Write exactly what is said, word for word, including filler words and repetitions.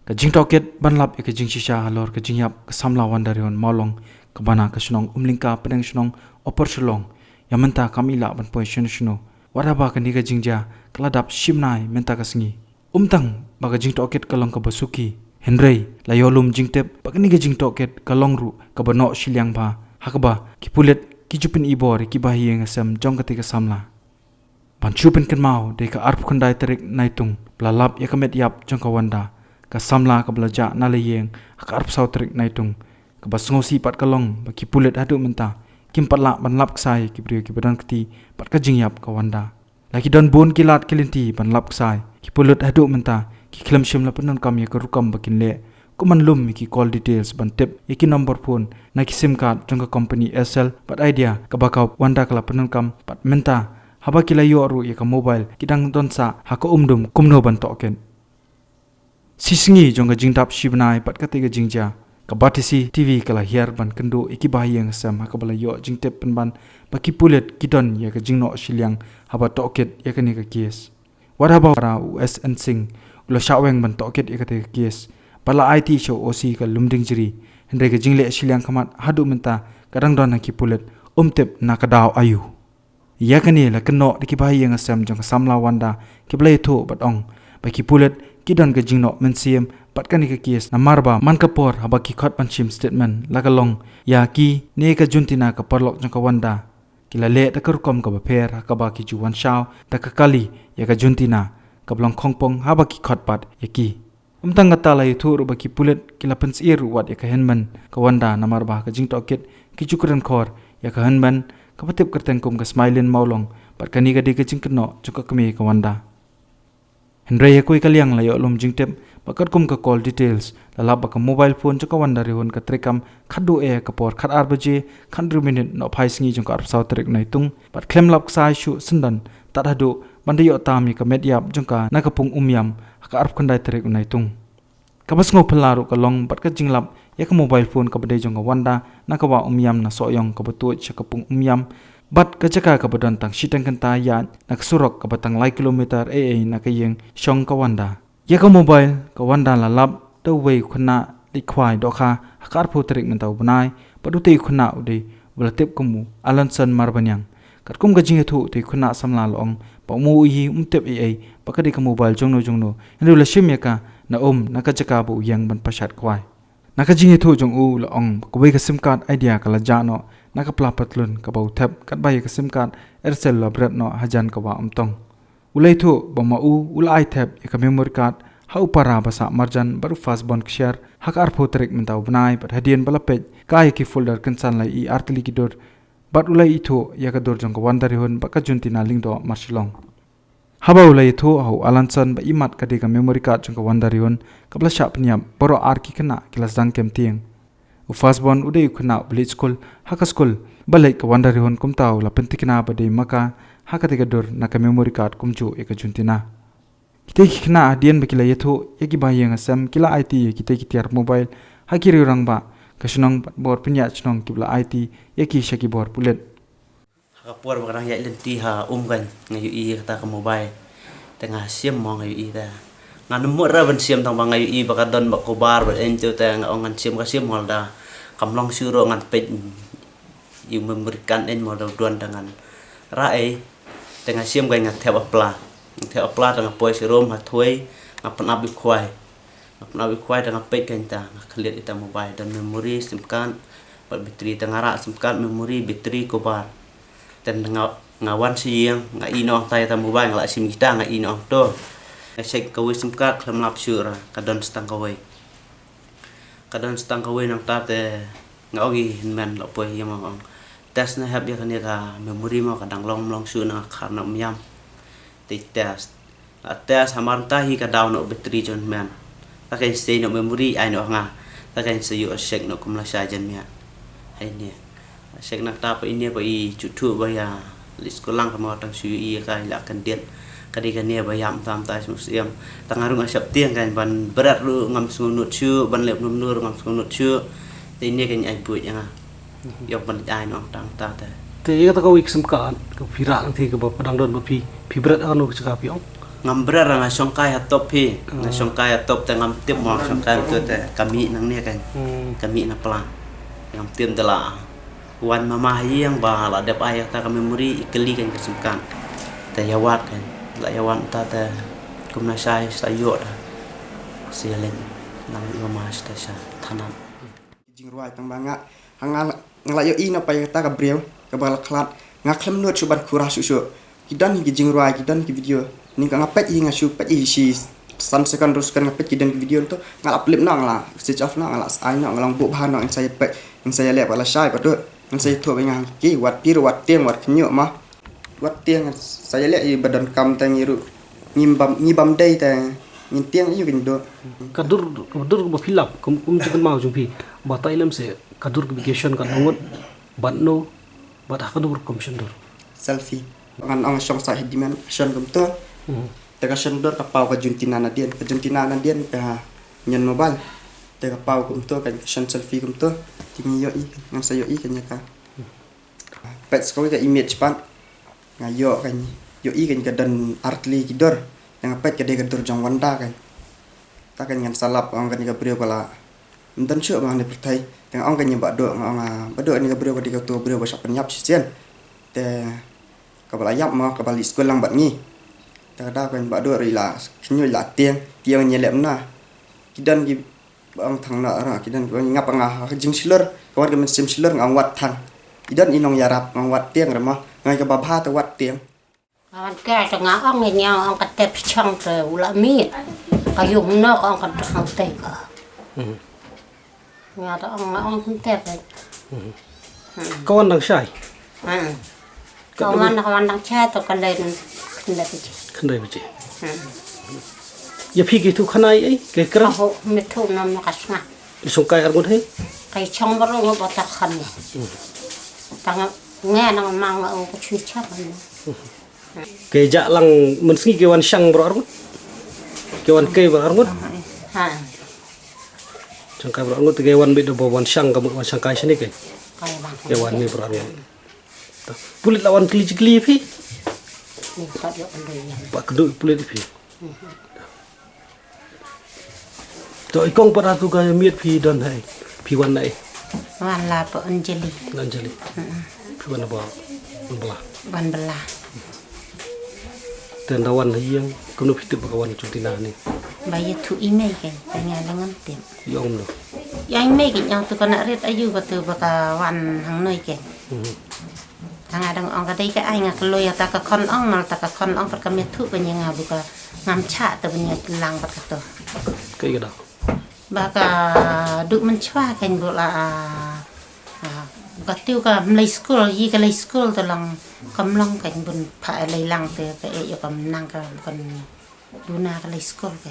Ka jingtohkit ban lap ïa ka jingshisha halor ka jingïap ka samla Wanda Rihun Mawlong kaba na ka shnong Umlyngka pdeng shnong Upper Shillong, ïa mynta kam i lah ban poi shano shano. Wat haba kane ka jingjia ka la dap shi bnai mynta ka sngi. Ym tang ba ka jingtohkit ka long kaba suki, hynrei la ïoh lum jingtip ba kane ka jingtohkit ka long ruh kaba noh shiliang bha, ha kaba ki pulit ki ju pyn-i bor ïa ki bahaïing hasem jong kata ka samla. Ban shu pynkynmaw, dei ka arphew khyndai tarik Naitung ba la lap ïa ka met ïap jong ka Wanda, ka samla kaba la jah na la ïing ha ka arphew saw tarik Naitung. Kaba sngewsih pat ka long ba ki pulit haduh mynta kim pat lah ban lap ksai ïa ki briew kiba don kti bad ka jingïap ka Wanda. La ki don bun ki lad ki lynti ban lap ksai, ki pulit haduh mynta ki khlem shym la pyndonkam ïa ka rukom ba kin leh, kum ban lum ïa ki call details ban tip ïa ki number phone na ki sim card jong ka company Aircel bad Idea kaba ka Wanda ka la pyndonkam, bad mynta haba ki la ïoh ruh ïa ka mobile ki dang don sah ha ka umdum kumno ban tohkit. Shisngi jong ka jingdap shi bnai bad kata ka jingjia, ka Batesi TV ka la hiar ban kynduh ïa ki bahaïing hasem ha kaba la ïoh jingtip pynban ba ki pulit ki don ïa ka jingnoh shiliang haba tohkit ïa kane ka case. Wat haba u S N Singh u la shah weng ban tohkit ïa kata ka case bad la aiti sha u OC ka Lumdiengjri, hynrei ka jingleh shiliang khmat haduh mynta ka dang don ha ki pulit, ym tip na ka daw aïu. Ïa kane la kynnoh da ki bahaïing hasem jong ka samla Wanda kiba la ïathuh bad ong ba ki pulit ki don ka jingnoh mynsiem bad kane ka case, namar ba man ka por haba ki khot ban shim statement la ka long ïa kine ka Juntina ka paralok jong ka Wanda, ki la leh da ka rukom kaba pher ha kaba ki ju wan shaw da ka kali ïa ka Juntina kaba long khongpong haba ki khot pat ïa ki. Ym tang kata, la ïathuh ruh ba ki pulit ki la pynsyier ruh wat ïa ka hynmen ka Wanda, namar ba ka jingtohkit ki ju kren khor ïa ka hynmen kaba tip kyrteng kum ka Smailin Mawlong, bad kane ka dei ka jingkynnoh jong ka kmie ka Wanda. Hynrei ha kawei ka liang la ïoh lum jingtip ba katkum ka call details la lap ba ka mobile phone jong ka Wanda Rihun ka treikam khatduh eh ka por khatar baje khathynriew minit nohphai sngi jong ka arphew saw tarik Naitung, bad khlem lap ksai shuh syndon tad haduh ban da ïoh tam ïa ka met ïap jong ka na ka pung Umïam ha ka arphew khyndai tarik u Naitung. Kaba sngewphylla ruh ka long bad ka jinglap ïa ka mobile phone kaba dei jong ka Wanda na ka wah Umïam na Sohiong kaba tuid sha ka pung Umïam, bad ka jaka kaba don tang shiteng kynta ïaid na ka surok kaba tang lai kilometer ei ei na ka ïing shong ka Wanda. Ïa ka mobile ka Wanda la lap da uwei u khynnah leit khwai dohkha ha ka arphew tarik mynta u bnai, bad utei u khynnah u dei uba la tip kum u Alanson Marbaniang. Katkum ka jingïathuh, utei u khynnah samla la ong ba um u hi um tip ei ei ba ka dei ka mobile jongno jongno, hynrei u la shim ïa ka na um na ka jaka ba u ïeng ban pashat khwai. Na ka jingïathuh jong u la ong ba kawei ka sim card Idea ka la jah noh na ka pla patlun kaba u thep, katba ïa ka sim card Aircell la bret noh hajan ka wah Umtong. U la ïathuh ba ma u u la ai thep ïa ka memory card ha u para ba sah marjan bad u Fastborn Kshiar ha ka arphew tarik mynta u bnai, bad hadien ba la peit kai ïa ki folder kynsan la ïohi artylli ki dur, bad u la ïathuh ïa ka dur jong ka Wanda Rihun bad ka Juntina Lyngdoh Marshillong. Haba u la ïathuh ha u Alanson ba imat ka dei ka memory card jong ka Wanda Rihun kaba la shah pynïap, baroh ar ki khynnah ki la sdang kem tieng. U Fastborn u dei u khynnah uba leit skul ha ka skul ba leit ka Wanda Rihun, kumta u la pyntikna ba dei ma ka ha katei ka dur na ka memory card kumjuh ïa ka Juntina. Kitei ki khynnah hadien ba ki la ïathuh ïa ki bahaïing hasem ki la aiti ïa kitei ki tiar mobile ha ki riew rangbah ka shnong bad bor pynïaid shnong kiba la aiti ïa ki sha ki bor pulit. Ha ka por ba ka dang ïaid lynti ha um kan, nga ïohi ïa kata ka mobile. Te nga shim mo, nga ïohi te. Nga nym mut re ban shim tang ba nga ïohi ba ka don bad cover bad ei ei te, nga ong ngan shim ka shim, hynrei kam long shuh ruh, ngan peit ïa u memory card ei mo, da u don, te ngan rah ei. Te nga shim kan, nga thep ha pla. Nga thep ha pla te nga poi sha rum ha thwei, nga pynap ïa u khwai. Nga pynap ïa u khwai te nga peit kan, te nga khlieh ïa ta mobile, don memory, sim card bad battery. Te nga rah sim card, memory, battery, cover. Te nga, nga wan sha ïing, nga ïehnoh hangta ïa ta mobile, nga la shim kita, nga ïehnoh hangto. Nga check kawei sim card, khlem lap shuh re, ka don sa tang kawei. Ka don sa tang kawei. Nangta te nga ong ïa i hynmen, la poi ïa ma, nga ong, test noh hep ïa kane ka memory mo, ka dang long ym long shuh, nga khar noh Umïam. Te test. Nga test, hamar mynta hi ka down noh battery jong i hynmen. Te kan sei noh memory, ai noh ha nga. Te kan sa ïoh check noh kum lashai jan miet. Hei ne. Check nangta pat ine pat i Juthuh ba ïa leit skul lang, ka mut tang shu ïohi ïa ka, i la kyndit. Ka dei kane ba ïap mynta mynta shu siem. Te nga ruh nga sheptieng kan, ban bret ruh ngam sngewnud shuh, ban leh kumno kumno ruh ngam sngewnud shuh. Te ine kan ai buit ïa nga. Ïoh ban ai noh tang ta te. Te ïa kata ka wei ka sim card ka phi rah nangta kaba dang don bad phi, phi bret ha kano ka jaka phi ong? Ngam bret, nga shongkai ha top hi. Nga shongkai ha top te ngam tip mo shongkai tu te kami nangne kan. Kami na pla. Ngam tip da la wan mama ha ïing ba la dep ai ta ka memory i kali kan ka sumkan. Te ïa wad kan. La ïa wad ta te kumna shai sa ïoh da. Sa ïa leng nang mama sa sa thanam. Jingrwai tang ba nga ha nga nga la ïohi na pyrta ka briew kaba la khlad, nga khlem nud shuh ban khura shuh shuh. Ki don hi ki jingrwai, ki don hi ki video. Ning ka nga peit hi, nga shu peit hi shi san second, two second, nga peit ki don ki video to nga la flip noh, nga la switch off noh, nga la ai noh, nga long buh bha noh, ngan sa ïa peit, ngan sa ïa leh ba la shai ba dud, ngan sa ïathuh ba nga ki wat pir, wat tieng, wat khynñiuh ma. Wat tieng sa ïa leh ïa ba donkam te ngi ruh ngim bam, ngi bam dei te ngin tieng ïa ka dor. Ka dur, ka dur ba phi lap kum, kum jingkynmaw jong phi. Ba tai lem se ka dur ka vacation ka nongot. Bad no, bad ha ka dur kum shon dur. Selfie. Ngan ong shong sa hi dimen shon kumto. Te ka shon dur ka paw ka Juntina Nadien, ka Juntina Nadien ka nyen mobile. Te ka paw kumto ka shon selfie kumto. Te ngi ïohi, ngan sa ïohi ka ïa ka. Peit sa kawei ka image pat. Nga ïoh kan, ïohi kan ka don artylli ki dur. Nga peit ka dei ka dur jong Wanda kan. Ta kan ngan sa lap ong kan ka briew ka la ym don shuh ba ngan ïa pyrthei. Te nga ong kan ïa Bah Duh, nga ong, ah, Bah Duh, ni ka briew ka dei ka tu briew ba shah pynïap shisien. Te kaba la ïap mo, kaba la skul lang bad ngi. Te ka da kan Bah Duh ruh i la khynñiuh, i la tieng, tieng ngan ïa leh kumno. Ki don ki ba ong thang noh ruh, ki don ki ba ong ngap nga ha jingshlur, ka wan ka mynsiem shlur nga ong wat thang. I don i nongïarap nga ong wat tieng re mo, nga ong kaba bha te wat tieng. Ka wan ka te nga ong ïa nga ong ka tep shong te u la miet. Ka ïoh noh ka ong ka thang te ka. Nga te ong nga ong kan tep. Ka wan dang shai. Ka wan, ka wan dang shai to ka len khyndai baje. Khyndai baje. Ïa phi ki tu khanai ei, ki kren. Ka ho me tu nam na ka snga. Shongkai arngut hei. Kai shong baru ngut ba ta khan. Tang nga nang mang nga ong ka chui chap. Ki jah lang mynsngi ki wan shang baroh arngut. Ki wan kei baroh arngut. Ha. Shongkai baroh arngut, ki wan bit ba wan shang, ka mut wan shangkai shane ki. Ki wan ni baroh arngut. Pulit la wan kylli kylli phi. Ni pat ïoh kynduh ïa. Pat kynduh pulit phi. To i kong pat, atu ka miet phi don hai. Phi wan nai. Wan la pa Anjali. Anjali. Phi wan ba, wan bla. Wan bla. Te nda wan ha ïing, kumno phi tip ba ka wan Juntina ni? Ba ïathuh i mei kan, te nga la ngam tip. I ong no. Ïa i mei kan ïa tu ka na rit ayu ka tu ba ka wan hangnoi kan. Tang nga dang ong ka dei ka ai nga kloi ïa ta ka khon ong, mal ta ka khon ong pat ka miet thuh ka ïa nga bu ka ngam chah ta ban ïa lang pat ka to. Kai ka da. Ba ka duk mynshwa kan bu la, ah, ah, ka tiu ka mlei skul, yi ka lei skul ta long kam long kan bun pha lei lang te ka e ïa ka mnang ka kan duna ka lei skul ka.